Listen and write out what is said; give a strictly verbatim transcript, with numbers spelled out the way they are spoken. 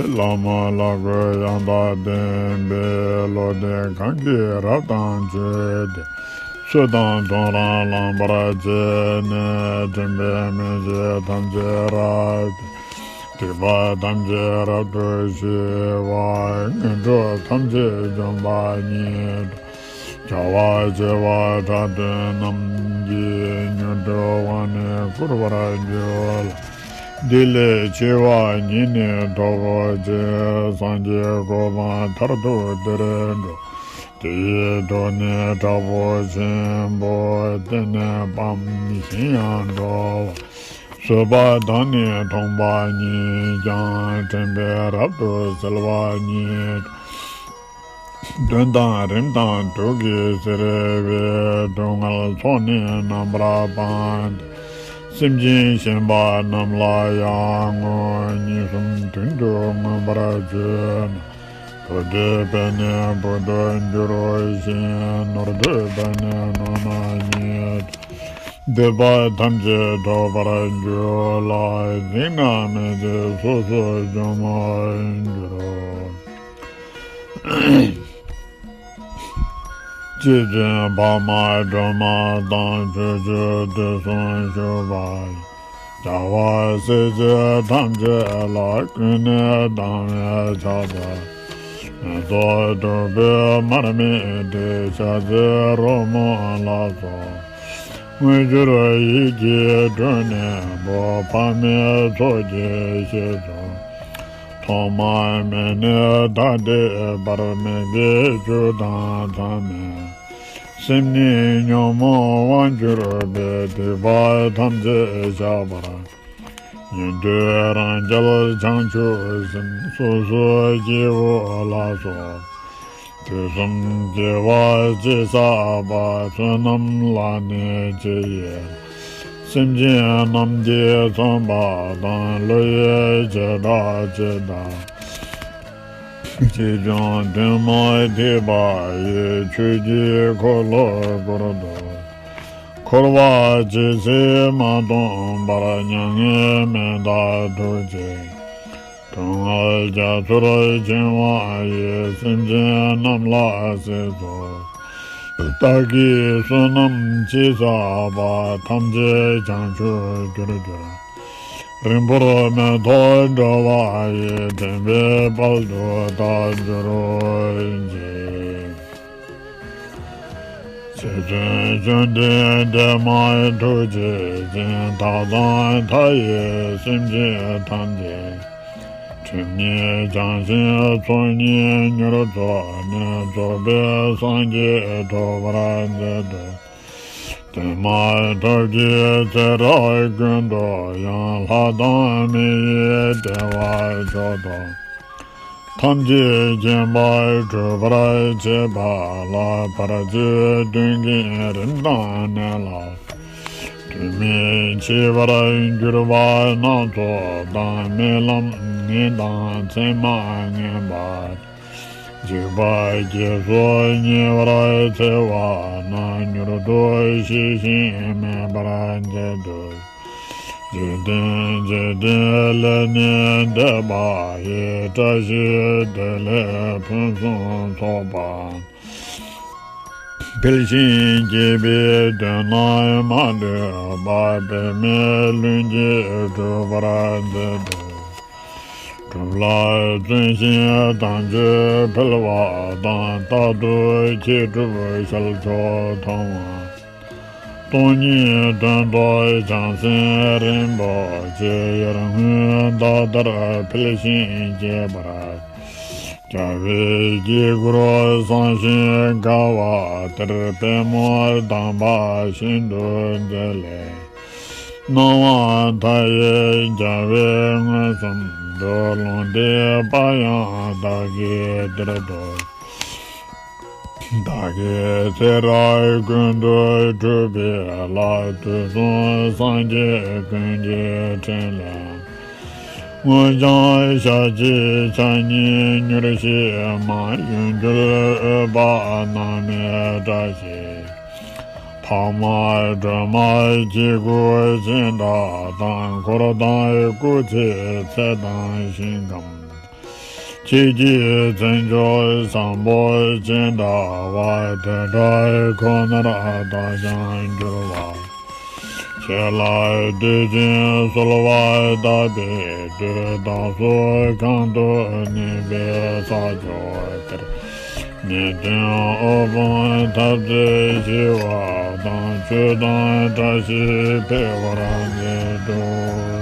བླ་མ་ལ་གུས་ཡང་དག་ལྡན་པའི་བློ་ལྡན་གང་གིས་རབ་དང་བརྗོད་དེ། སུ་དང་དོན་རང་བླང་བར་བྱས་ནས། དྲན་པས་མི་ཕྱེད་ཐམས་ཅད་རབ་སྟེར་ཏེ། སྡིག་པ་ཐམས་ཅད་རབ་ཏུ་ཞི་བ། ངན་འགྲོ་ཐམས་ཅད་འཇོམས་པ་ཉིད་དོ། བྱ་བ་བྱེ་བ་ཕྲག་བདུན་རྣམས་ཀྱིས། མྱུར་དུ་དབང་ནི་བསྐུར་བར་འགྱུར་ལ། འདི་ལས་ཆེ་བ་ཉིད་ནི་ཐོབ་ཅིང་། སངས་རྒྱས་གོ་འཕང་མཐར་ཐུག་དེར་འགྲོ། དེ་ཡི་མཐུ་ནི་དྲག་པོ་ཆེན་པོ། བརྟན་གནས་པའམ་གཞན་ཡང་འགྲོ་བ། བཟོད་པ་དང་ནི་མཐུན་པ་ཉིད་ཀྱང་། དྲན་པས་རབ་ཏུ་གསལ་བ་ཉིད་དོ། གདོན་དང་རིམས་དང་དུག་གིས་གཟིར་བའི། སྡུག་བསྔལ་ཚོགས་ནི་རྣམ་པར་སྤངས་ཏེ། སེམས་ཅན་གཞན་པ་རྣམས་ལ་ཡང་ངོ་། གཉིས་གསུམ་བདུན་དུ་མངོན་པར་བརྗོད་ན། བུ་འདོད་པས་ནི་བུ་ཐོབ་འགྱུར་ཞིང་། ནོར་འདོད་པས་ནི་ནོར་རྣམས་ཉིད་ཐོབ། འདོད་པ་ཐམས་ཅད་ཐོབ་པར་འགྱུར་ལ། འཇིགས་རྣམས་མེད་དེ་སོ་སོར་འཇོམས་འགྱུར་རོ། རྗེ་བཙུན་འཕགས་མ་སྒྲོལ་མ་དང་། ཕྱོགས་བཅུ་དུས་གསུམ་བཞུགས་པ་ཡི། རྒྱལ་བ་སྲས་བཅས་ཐམས་ཅད་ལ། ཀུན་ནས་སྡང་བའི་ཆགས་པ་མེ་ཏོག་བདུག་སྤོས་མར་མེ་དྲི། ཞལ་ཟས་རོལ་མོ་ལ་སོགས་དངོས་གྱུར་ཡིད་ཀྱིས་སྤྲུལ་ནས་འབུལ། ཕ་མའི་ཚོགས་ཀྱི་གཤེད་སོགས་ཐོག་མ་མེད་ནས་ད་ལྟའི་བར། མི་དགེ་བཅུ་དང་མཚམས་མེད་སེམས་ནི་ཉོན་མོངས་དབང་གྱུར་པའི། སྡིག་པ་ཐམས་ཅད་བཤགས་པར་ཉན་ཏེ་རང་རྒྱལ་བྱང་ཆུབ་སེམས། སོ་སོའི་སྐྱེ་བོ་ལ་སོགས་དུས་གསུམ་དགེ་བ་ཅི་བསགས་པ། བསོད་ནམས་ལ་ནི་ཇི་ཡིས་སེམས་ཅན་རྣམས་ཀྱིས་བསམས་པ་དང་། བློ་ཡིས་བྱེ་བྲག་ཅི་ལྟར་བྱས་ཀྱང་། དོན་མ་ཐེག་པ་ཡི། ཆོས་ཀྱི་འཁོར་ལོ་བསྐོར་དུ། འཁོར་བ་ཇི་སྲིད་མ་སྟོངས་བར། མྱ་ངན་མི་འདའ་ཐུགས་རྗེས། སྡུག་བསྔལ་རྒྱ་མཚོར་བྱིང་བ་ཡི། སེམས་ཅན་རྣམས་ལ་སྲིད་མཚོ་ལྟ་བུའི། བསོད་ནམས་ཅི་བསགས་པ་ཐམས་ཅད་བྱང་ཆུབ་རྒྱུར་གྱུར། རིང་པོར་མི་ཐོགས་འགྲོ་བ་ཡི། དྲན་པས་དཔལ་དུ་བདག་འབྱོར་ཅིག། རྗེ་བཙུན་བཅོམ་ལྡན་འདས་མ་ཐུགས་རྗེ་ཅན། བདག་དང་མཐའ་ཡས་སེམས་ཅན་ཐམས་ཅད། སྒྲིབ་གཉིས་བྱང་ཞིང་ཚོགས་གཉིས་མྱུར་རྫོགས་ནས། རྫོགས་པའི་སངས་རྒྱས་ཐོབ་པར་མཛད་དུ། དེ་མ་ཐོབ་ཀྱི་ཚེ་རབས་ཀུན་ཏུ་ཡང་། ལྷ་དང་མི་ཡི་བདེ་བ་མཆོག་ཐོབ། ཐམས་ཅད་མཁྱེན་པ་སྒྲུབ་པར་བྱེད་པ་ལ། བར་ཆད་གདོན་བགེགས་རིམས་དང་ནད་ལ། དུས་མིན་འཆི་བར་འགྱུར་བ་སྣ་ཚོགས་དང་། རྨི་ལམ་ངན་དང་མཚན་མ་ངན་པ། འཇིགས་པ་བརྒྱད་སོགས་ཉེ་བར་འཚེ་བ་རྣམས། མྱུར་དུ་ཞི་ཞིང་མེད་པར་མཛད་དུ། འཇིག་རྟེན་འཇིག་རྟེན་ལས་ནི་འདས་པ་ཡི། བཀྲ་ཤིས་བདེ་ལེགས་ཕུན་སུམ་ཚོགས་པ། འཕེལ་ཞིང་རྒྱས་པའི་དོན་རྣམས་མ་ལུས་པ། འབད་མེད་ལྷུན་གྱིས་གྲུབ་པར་མཛད་དུ། སྒྲུབ་ལ་བརྩོན་ཞིང་དམ་ཆོས་འཕེལ་བ་དང་། རྟག་ཏུ་མཁས་གྲུབ་ཤར་ཕྱོགས་མཐོང་བ། སྟོང་ཉིད་དོན་རྟོགས་བྱང་སེམས་རིན་པོ་ཆེ། ཡར་ངོའི་ཟླ་ལྟར་འཕེལ་ཞིང་རྒྱས་པར། རྒྱལ་བའི་དཀྱིལ་འཁོར་བཟང་ཞིང་དགའ་བ་དེར། པདྨོ་དམ་པ་ཤིན་ཏུ་མཛེས་ལས། སྣང་བ་མཐའ་ཡས་རྒྱལ་བས་མངོན་སུམ་དུ། ལུང་བསྟན་པ་ཡང་བདག་གིས་དེར་ཐོབ། བདག་གི་ཚེ་རབས་ཀུན་ཏུ་སྒྲུབ་པའི་ལྷ། དུས་གསུམ་སངས་རྒྱས་ཀུན་གྱི་ཕྲིན་ལས། སྔོན་བྱུང་ཞལ་གཅིག་ཕྱག་གཉིས་མྱུར་ཞི་མ། ཡུལ་གྱར་འོད་དཔག་ནམ་མེད་བཀྲ་ཤིས། འཕགས་མ་སྒྲོལ་མ་དཀྱིལ་འཁོར་ཅན་དག་དང་། འཁོར་དང་སྐུ་ཚེའི་ཚད་དང་ཞིང་ཁམས། ཁྱེད་ཀྱི་མཚན་མཆོག་བཟང་པོ་ཅི་འདྲ་བ། དེ་འདྲ་ཁོ་ནར་བདག་ཀྱང་འགྱུར་བ། ཁྱེད་ལ་བསྟོད་ཅིང་གསོལ་བ་བཏབ་པའི་མཐུས། བདག་སོགས་གང་དུ་གནས་པའི་ས་ཕྱོགས་དེར། ནད་གདོན་དབུལ་ཕོངས་འཐབ་རྩོད་ཞི་བ་དང་། ཆོས་དང་བཀྲ་ཤིས་འཕེལ་བར་མཛད་དུ།